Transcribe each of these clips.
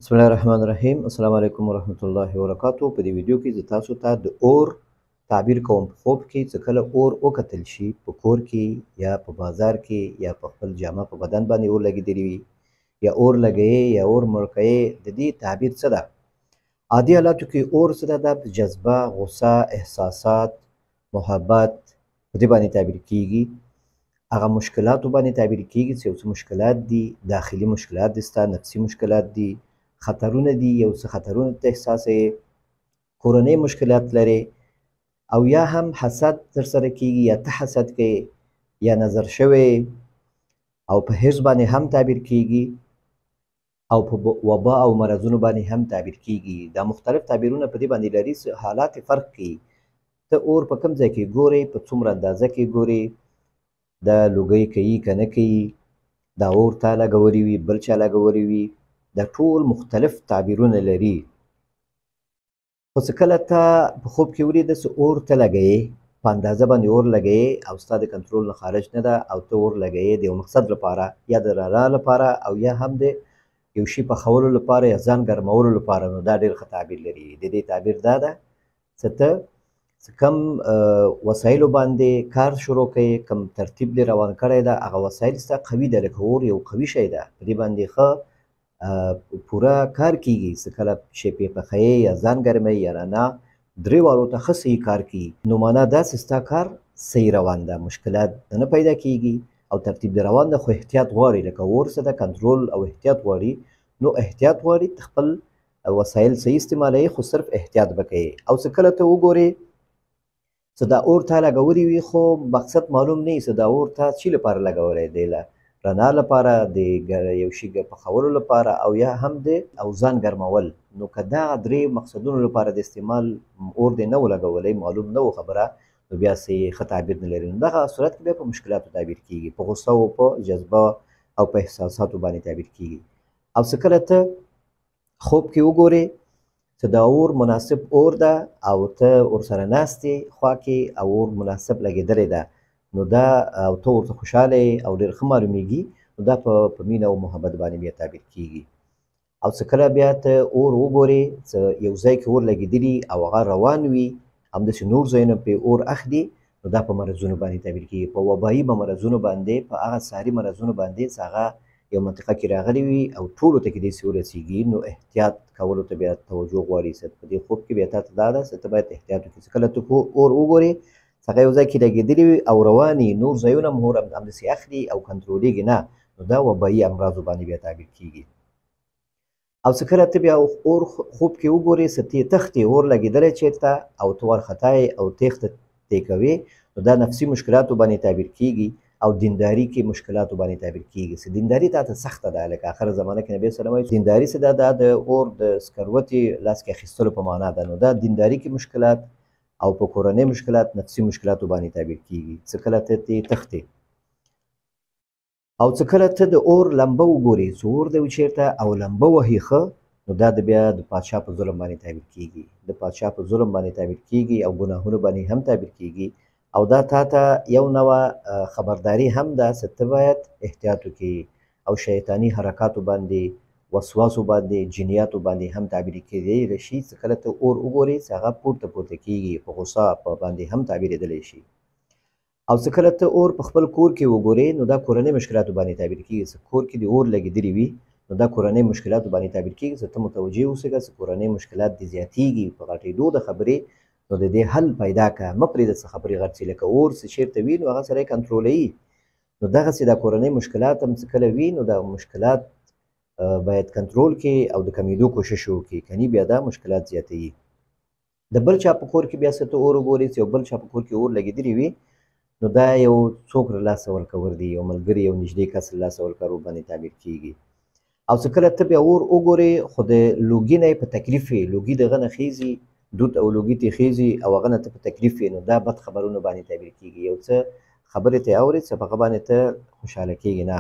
بسم الله الرحمن الرحیم. السلام علیکم ورحمت الله وبرکاتو. په دې ویډیو کې زه تاسو ته د اور تعبیر کوم. په خوب کې چې کله اور وکتل شي، په کور کې یا په بازار کې یا په خپل جامه په بدن باندې اور لګېدلی وي، یا اور لګوي یا اور مړ کوي، د دې تعبیر څه ده؟ عادي حالاتو کې اور څه ده؟ دا جذبه، غصه، احساسات، محبت په دې باندې تعبیر کیږي. هغه مشکلاتو باندې تعبیر کیږي چې یو څه مشکلات دي، داخلي مشکلات دي، ستا نفسي مشکلات دي، خطرونه دي، یو څه خطرونه ته احساسوې، کورنۍ مشکلات لرې، او یا هم حسد در سره کیږي، یا ته حسد کوې، یا نظر شوی، او په حرص باندې هم تعبیر کیږي، او په وبا او مرضونو باندې هم تعبیر کیږي. دا مختلف تعبیرونه په دې باندې لري چې حالات فرق کوي. ته اور په کوم ځای کې ګورې، په څومره اندازه کې ګورې، دا لوګی کوي که نه کوي، دا اور تا لګولی وي، بل چا لګولی وي، دا ټول مختلف تعبیرونه لري. خو چې کله تا په خوب کې ولیده چې اور ته لګوې، په اندازه باندې اور لګوې او ستا د کنټرول نه خارج نه ده، او ته اور لګوې د یو مقصد لپاره، یا د رڼا لپاره، او یا هم د یو شي پخولو لپاره، یا ځان ګرمولو لپاره، نو دا ډېر ښه تعبیر لري. د دې تعبیر دا ده چې ته چې کوم وسایلو باندې کار شروع کوې، کوم ترتیب دې روان کړی ده، هغه وسایل ستا قوي ده، لکه اور یو قوي شی ده، په دې باندې ښه پوره کار کیږي. چې کله شی پې پخوې یا ځان ګرموي یا رڼا، درې واړو ته ښه صحیح کار کوي، نو معنا دا چې ستا کار صحیح روان ده، مشکلات نه پیدا کیږي او ترتیب دې روان ده. خو احتیاط غواړي، لکه اور څه ده، کنټرول او احتیاط غواړي، نو احتیاط غواړي، ته خپل وسایل صحیح استعمالوې، خو صرف احتیاط به کوې. او چې کله ته وګورې چې دا اور تا لګولی وي، خو مقصد معلوم نه وي چې دا اور تا څه لپاره لګولی دی، له رڼا لپاره، د یو شي پخولو لپاره، او یا هم د او ځان ګرمول. نو که دا درې مقصدونو لپاره د استعمال اور دی نه و لګولی، معلوم نه و خبره، نو بیا څه ښه تعبیر نه لري. نو دغه صورت کې بیا په مشکلاتو تعبیر کیږي، په غصه او په جذبه او په احساساتو باندې تعبیر کیږي. او څه کله ته خوب کې وګورې چې دا اور مناسب اور ده او ته ورسره ناست یې خوا کې، او اور مناسب لګېدلی ده، نو دا او ته ورته خوشحاله یې او ډېر ښه معلومیږي، نو دا په مینه او محبت باندې بیا تعبیر کیږي. او څه کله بیا ته اور وګورې چې یو ځای کې اور لګېدلی او هغه روان وي، همداسې نور ځایونه پرې اور اخلي، نو دا په مرضونو باندې تعبیر کیږي، په وبایي مرضونو باندې، په هغه ساري مرضونو باندې چې هغه یو منطقه کې راغلی وي او ټولو ته کېدای شي ورسېږي، نو احتیاط کولو ته بیا توجه غواړي. چې په دې خوب کې بیا تا ته دا ده چې ته باید احتیاط وکړې. چې کله ته اور وګورې چې هغه یو ځای کې لګېدلی وي او روان وي، نور ځایونه هم اور همداسې اخلي او کنټرولېږي نه، نو دا وبایي امراضو باندې بیا تعبیر کیږي. او چې کله ته بیا اور خوب کې وګورې چې ته تښتې، اور لګېدلی چېرته او ته وارخطا یې او تېښته ترې کوې، نو دا نفسي مشکلاتو باندې تعبیر کیږي او دینداری کې مشکلاتو باندې تعبیر کیږي. چې دینداری تا ته سخته ده، لکه آخر زمانه کې نبی صلی الله علیه وسلم دینداری څه ده؟ دا د اور د سکروتې لاس کې اخیستلو په معنا ده. نو دا دینداری کې مشکلات او په کورنۍ مشکلات، نفسي مشکلاتو باندې تعبیر کیږي چې کله ته ترې تښتې. او چې کله ته د اور لمبه وګورې چې اور دی چېرته او لمبه وهي ښه، نو دا د بیا د پادشاه په ظلم باندې تعبیر کیږي، د پادشاه په ظلم باندې تعبیر کیږي او ګناهونو باندې هم تعبیر کیږي. او دا تا ته یو نوع خبرداری هم ده چې ته باید احتیاط وکړې او شیطاني حرکاتو باندې، وسواسو باندې، جنیاتو باندې هم تعبیر کېدلی شي. چې کله ته اور وګورې چې هغه پورته پورته کیږي، په غصه په باندې هم تعبیرېدلی شي. او چې کله ته اور په خپل کور کې وګورې، نو دا کورنۍ مشکلاتو باندې تعبیر کیږي. چې کور کې د اور لګېدلی وي، نو دا کورنۍ مشکلاتو باندې تعبیر کیږي. چې ته متوجه اوسېږه چې کورنۍ مشکلات دې زیاتېږي په غټېدو د خبرې، نو د دې حل پیدا کړه، مه پرېږده چې خبرې غټ شي. لکه اور چې چېرته وي نو هغه سړی کنټرولوي، نو دغسې دا کورنۍ مشکلات هم چې کله وي، نو دا مشکلات باید کنټرول کړي او د کمېدو کوشش وکړي، کني بیا دا مشکلات زیاتوي. د بل چا په کور کې بیا څه ته اور وګورې چې یو بل چا په کور کې اور لګېدلی وي، نو دا یو څوک له لاسه ورکول دي، یو ملګری، یو نږدې کس له لاسه ورکول باندې تعبیر کیږي. او چې کله ته بیا اور وګورې، خو د لوګي نه یې په تکلیف یې، لوګي د هغه نه خېږي، دود او لوګي ترې خېږي او هغه نه ته په تکلیف یې، نو دا بد خبرونو باندې تعبیر کیږي. یو څه خبرې ته اورې چې په هغه باندې ته خوشحاله کیږي نه.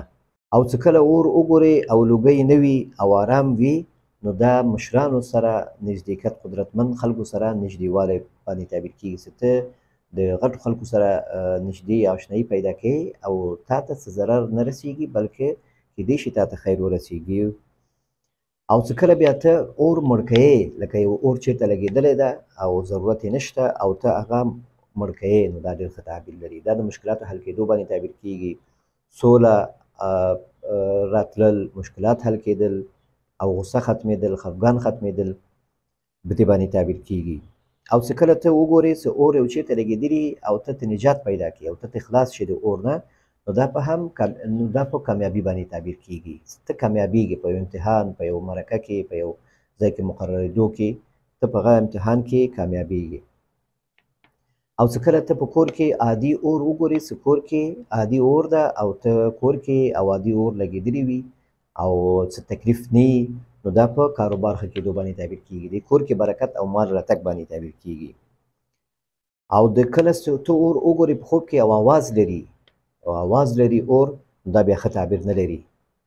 او چې کله اور وګورې او لوګی نه وي او آرام وي، نو دا مشرانو سره نږدېکت، قدرتمند خلکو سره نږدېوالی باندې تعبیر کیږي. چې ته د غټو خلکو سره نږدې آشنایي پیدا کوې او تا ته څه ضرر نه رسیږي، بلکې کېدای شي تا ته خیر ورسیږي. او چې کله بیا ته اور مړ کوې، لکه یو اور چېرته لګېدلی ده او ضرورت یې نشته او ته هغه مړ کوې، نو دا ډېر ښه تعبیر لري. دا د مشکلاتو حل کېدو باندې تعبیر کېږي، سوله راتلل، مشکلات حل کېدل او غصه ختمېدل، خفګان ختمېدل په دې باندې تعبیر کېږي. او چې کله ته وګورې چې اور یو چېرته لګېدلي او ته ته نجات پیدا کړې او ته ته خلاص شې د اور نه، نو دا په هم نو دا په کامیابي باندې تعبیر کېږي. ته کامیابېږي په یو امتحان، په یو مرکه کې، په یو ځای کې مقررېدو کې، ته په هغه امتحان کې کامیابېږي. او چې کله ته په کور کې عادي اور وګورې چې کور کې عادي اور ده او ته کور کې او عادي اور لګېدلی وي او څه تکلیف نه وي، نو دا په کاروبار ښه کېدو باندې تعبیر کېږي، د کور کې برکت او مال راتګ باندې تعبیر کېږي. او د کله چې ته اور وګورې په خوب کې او اواز لري، او اواز لري اور، نو دا بیا ښه تعبیر نه لري،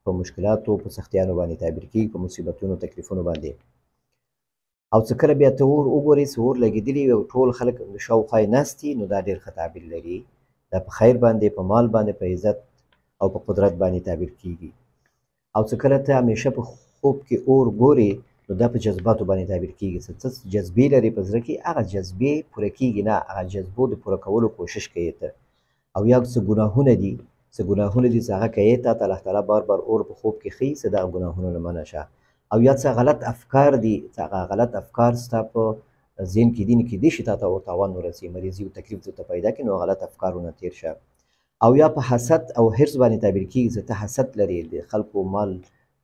په مشکلاتو په سختیانو باندې تعبیر کېږي، په مصیبتونو تکلیفونو باندې. او چې کله بیا ته اور وګورې چې اور لګېدلی وي او ټول خلک شاوخوا یې ناست دي، نو دا ډېر ښه تعبیر لري، دا په خیر باندې، په مال باندې، په عزت او په قدرت باندې تعبیر کېږي. او چې کله ته همیشه په خوب کې اور ګورې، نو دا په جذباتو باندې تعبیر کېږي، چې څه جذبې لرې په زړه کې هغه جذبې پوره کېږي نه، هغه جذبو د پوره کولو کوشش کوې ته. او یا څه ګناهونه دي، څه ګناهونه دي چې هغه کوې تا ته الله تعالی بار بار اور په خوب کې ښیي چې دغه ګناهونو نه منع شه. او یا څه غلط افکار دي چې هغه غلط افکار ستا په ذهن کې دي، نو کېدای شي تا ته اور تاوان ورسي، مریضي او تکلیف درته پیدا کړي، نو غلط افکارو نه تېر شه. او یا په حسد او حرص باندې تعبیر کېږي چې ته حسد لرې، د خلکو مال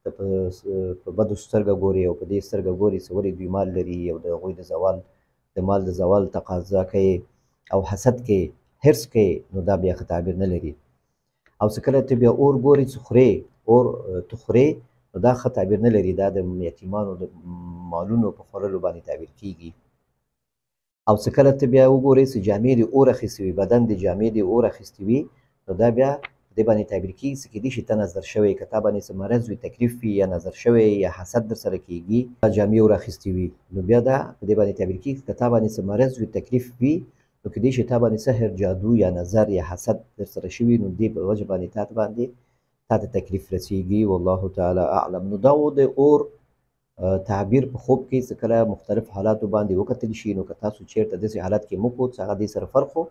ته په بدو سترګه ګورې او په دې سترګه ګورې چې ولې دوی مال لري او د هغوی د زوال، د مال د زوال تقاضا کوې او حسد کوې، حرص کوې، نو دا بیا ښه تعبیر نه لري. او چې کله ته بیا اور ګورې چې خورې، اور ته خورې، نو دا ښه تعبیر نه لري، دا د یتیمانو د مالونو په خوړلو باندې تعبیر کېږي. او چې کله ته بیا وګورې چې جامې دې اور اخیستې وي، بدن دې جامې دې اور اخیستې وي، نو دا بیا په دې باندې تعبیر کېږي چې کېدای شي ته نظر شوی، که تا باندې څه مرض وي، تکلیف وي، یا نظر شوی یا حسد در سره کېږي، جامې اور اخیستې وي، نو بیا دا په دې باندې تعبیر کېږي که تا باندې څه مرض وي، تکلیف وي، نو کېدای شي تا باندې سحر، جادو یا نظر یا حسد در سره شوي، نو دې په وجه باندې تا ته باندې تا ته تکلیف رسیږي. والله تعالی اعلم. نو دا و د اور تعبیر په خوب کې چې کله مختلف حالاتو باندې وکتل شي، نو که تاسو چېرته داسې حالت کې مو کوت چې هغه دې سره فرق و،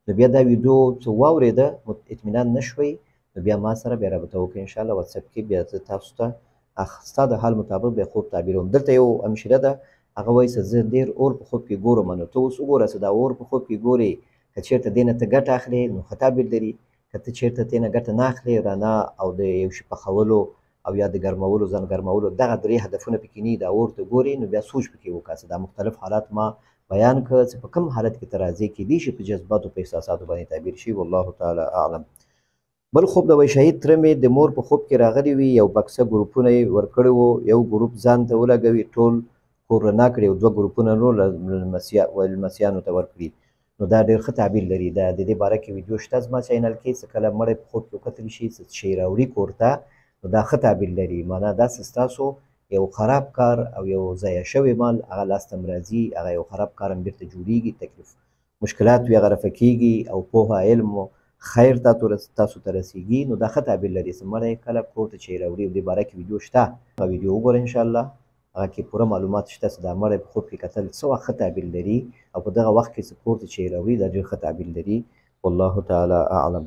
نو بیا دا ویډیو چې واورېده اطمینان نه شوئ، نو بیا ما سره بیا رابطه وکړئ انشاءالله واتساپ کې، بیا زه تاسو ته ستا د حال مطابق بیا خوب تعبیروم. دلته یو همشیره ده، هغه وایي چې زه ډېر اور په خوب کې ګورم، نو ته اوس وګوره چې دا اور په خوب کې ګورې، که چېرته دې نه ته ګټه اخلې نو ښه تعبیر لري، که ته چېرته ترې نه ګټه نه اخلې، رڼا او د یو شي پخولو او یا د ګرمولو، ځان ګرمولو، دغه درې هدفونه پکې نه، دا اور ته ګورې نو بیا سوچ پکې وکړه چې دا مختلف حالات ما بیان کړه چې په کوم حالت کې ته راځې، کېدای شي په جذباتو په احساساتو باندې تعبیر شي. والله تعالی اعلم. بل خوب د وایي شهید تره مې د مور په خوب کې راغلی وي، یو بکسه ګروپونه یې ورکړي وو، یو ګروپ ځان ته ولګوي، ټول کور رڼا کړي، او دوه ګروپونه نور لمسیانو ته ورکړي، نو دا ډېر ښه تعبیر لري. دا د دې باره کې ویډیو شته زما چینل کې چې کله مړی په خوب کې وکتل شي څه شی راوړي کور ته، نو دا ښه تعبیر لري. معنا دا چې ستاسو یو خراب کار او یو ضایع شوی مال هغه لاسته هم راځي، هغه یو خراب کار هم بېرته جوړېږي، تکلیف مشکلات وي هغه رفع کېږي او پوهه علم خیر تاسو ته رسېږي، نو دا ښه تعبیر لري چې مړی کله کور ته چې راوړي. او دې باره کې ویډیو شته، هغه ویډیو وګوره انشاءالله، هغه کې پوره معلومات شته چې دا مړی په خوب کې کتل څه وخت ښه تعبیر لري او په دغه وخت کې چې کور ته چې راوړي دا ډېر ښه تعبیر لري. والله تعالی اعلم.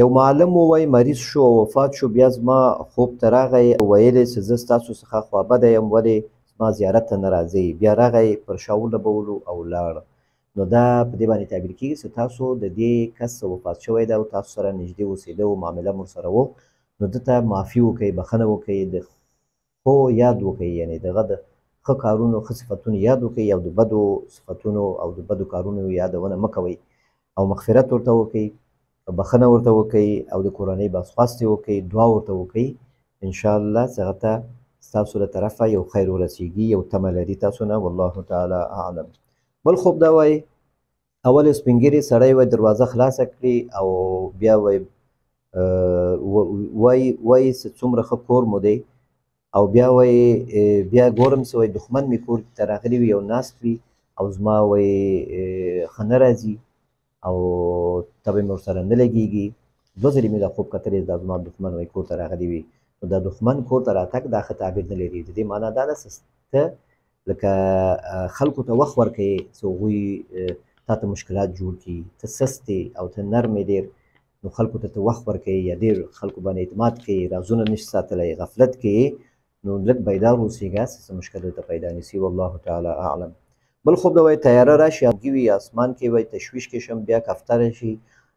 یو معلم ووایي مریض شو او وفات شو، بیا زما خوب ته راغی او ویل یې چې زه ستاسو څخه خوابدی یم، ولې زما زیارت ته نه راځئ؟ بیا راغی پر شا ولبولو او لاړ. نو دا په دې باندې تعبیر کېږي چې تاسو د دې کس وفات شوی دی او تاسو سره نږدې اوسېده او معامله مو سره و، نو ده ته معافي وکړئ، بخښنه وکړئ، د ښو یاد وکړئ، یعنې دغه د ښه کارونو ښه صفتونو یاد وکړئ او د بدو صفتونو او د بدو کارونو یادونه مه کوئ، او مغفرت ورته وکړئ، بخښنه ورته وکړئ او د کورنۍ بازخواست یې وکړئ، دعا ورته وکړئ، انشاءالله چې هغه ته ستاسو له طرفه یو خیر ورسیږي، یو تمه لري تاسو نه. والله تعالی اعلم. بل خوب دا وایي اول یو سپین ږیری سړی وایي دروازه خلاصه کړي او بیا وایي وایي چې څومره ښه کور مو دی، او بیا وایي بیا ګورم چې وایي دښمن مې کور ته راغلی وي او ناست وي او زما وایي ښه نه راځي او طبع مې ورسره نه لګېږي. دوه ځلې مې دا خوب کتلی، دا زما دښمن وایي کور ته راغلی وي. نو دا دښمن کور ته راتګ دا ښه تعبیر نه لري. د دې معنا دا ده چې ته لکه خلکو ته وخت ورکوې چې هغوی تا ته مشکلات جوړ کړي، ته سست یې او ته نرم یې ډېر، نو خلکو ته ته وخت ورکوې یا ډېر خلکو باندې اعتماد کوې، رازونه نشي ساتلی، غفلت کوې، نو لږ بیدار اوسېږه چې څه مشکل درته پیدا نه شي. والله تعالی اعلم. بل خوب ده وایي طیاره راشي وي اسمان کې، وایي تشویش کې شم، بیا کفتره شي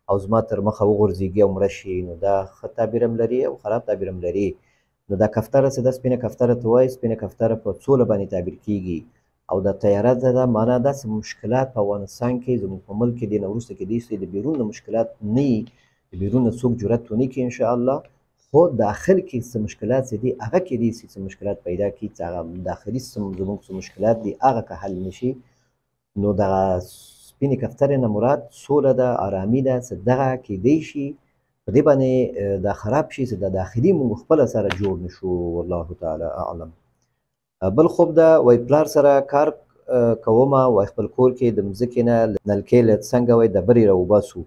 او زما تر مخه وغورځېږي او مړه شي، نو دا ښه تعبیر هم لري او خراب تعبیر هم لري. نو دا کفتره چې ده سپینه کفتره ته وایي، سپینه کفتره په څوله باندې تعبیر کېږي. او دا طیاره ده دا معنا داسې مشکلات په افغانستان کې زموږ په ملک کې دې نه وروسته کېدای شي د بیرون مشکلات نه وي، د بیرون نه څوک جرأت ونه کړي انشاءالله، خو داخل کې څه مشکلات چې دي هغه کېدای شي څه مشکلات پیدا کړي، چې هغه داخلي زموږ څه مشکلات دي هغه که حل نه شي، نو دغه سپینې کفترې نه مراد سوله ده، آرامي ده، چې دغه کېدای شي په دې باندې دا خراب شي چې دا داخلي موږ خپله سره جوړ نه شو. والله تعالی اعلم. بل خوب ده وایي پلار سره کار کومه، وایي خپل کور کې د مځکې نه نلکې له څنګه وایي ډبرې راوباسو،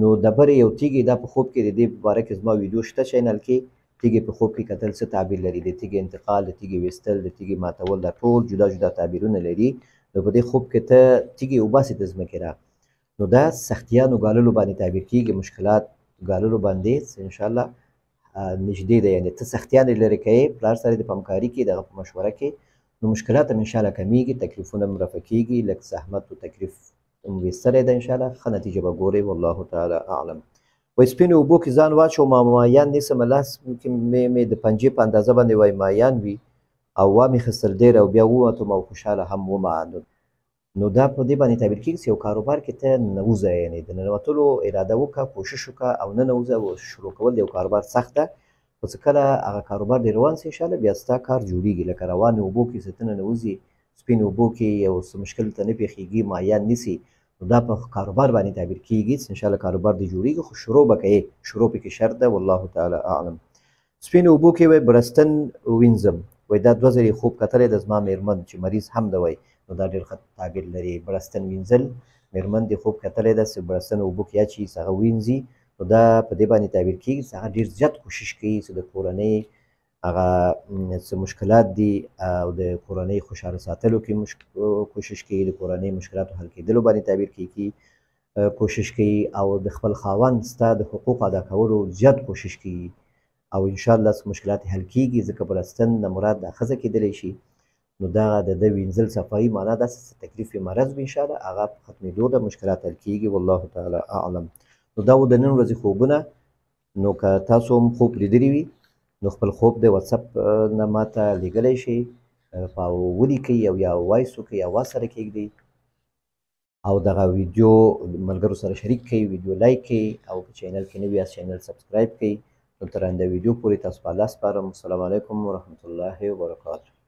نو ډبرې یو تیږې، دا په خوب کې د دې په باره کې زما ویډیو شته چې نلکې تیږې په خوب کې کتل څه تعبیر لري، د تیږې انتقال، د تیږې ویستل، د تیږې ماتول، دا ټول جدا جدا تعبیرونه لري. نو په دې خوب کې ته تیږې وباسې د ځمکې را، نو دا سختیانو ګاللو باندې تعبیر کېږي، مشکلات ګاللو باندې انشاءالله نږدې دی، یعنې ته سختیانې لرې کوې پلار سره د په همکاري کې دغه په مشوره کې، نو مشکلات هم انشاءالله کمیږي، تکلیفونه هم رفع کېږي، لږ زحمت و تکلیف هم ویستلی دی انشاءالله ښه نتیجه به ګورې. والله تعالی اعلم. وایي سپینو اوبو کې ځان واچوم او مایان نیسم، لاس کې مې د پنجې په اندازه باندې وایي مایان وي او وامې خیستل ډېر او بیا ووتم او خوشحاله هم ومه. نو دا په دې باندې تعبیر کېږي چې یو کاروبار کې ته ننوځه، یعنې د ننوتلو اراده وکړه، کوشش وکړه او ننوځه. او شروع کول د یو کاروبار سخت ده، خو چې کله هغه کاروبار دې روان شي انشاءالله بیا ستا کار جوړېږي. لکه روانې اوبو کې چې ته ننوځي، سپینو اوبو کې یو څه مشکل ته نه پېښېږي، مایان نیسي، نو دا په کاروبار باندې تعبیر کېږي چې انشاءالله کاروبار دې جوړېږي، خو شروع به کوې، شروع پکې شرط ده. والله تعالی اعلم. سپینو اوبو کې وایي بړستن وینځم، وایي دا دوه ځلې خوب کتلی ده زما مېرمن چې مریض هم ده، وایي نو دا ډېر ښه تعبیر لري. بړستن وینځل، مېرمن دې خوب کتلی ده چې بړستن اوبو کې اچي چې هغه وینځي، نو دا په دې باندې تعبیر کېږي چې هغه ډېر زیات کوشش کوي چې د کورنۍ هغه څه مشکلات دي او د کورنۍ خوشحاله ساتلو کې کوشش کوي، د کورنۍ مشکلاتو حل کېدلو باندې تعبیر کېږي کوشش کوي، او د خپل خاوند ستا د حقوق ادا کولو زیات کوشش کوي او انشاءالله څه مشکلات حل کېږي، ځکه بړستن نه مراد دا ښځه کېدلی شي. نو دا د ده وینځل صفایي معنا داسې څه تکلیف یې مرض وي انشاءالله هغه په ختمېدو ده مشکلات حل کېږي. والله تعالی اعلم. نو دا و د نن ورځې خوبونه. نو که تاسو هم خوب لیدلی وي نو خپل خوب د واتساپ نه ماته لیږلی شئ، په ولیکئ او یا voice وکړئ، اواز سره کېږدئ او دغه ویډیو ملګرو سره شریک کړئ، ویډیو like کړئ او په channel کې نوي یاست channel subscribe کړئ. نو تر آینده ویډیو پورې تاسو په الله سپارم. السلام علیکم ورحمت الله وبرکاته.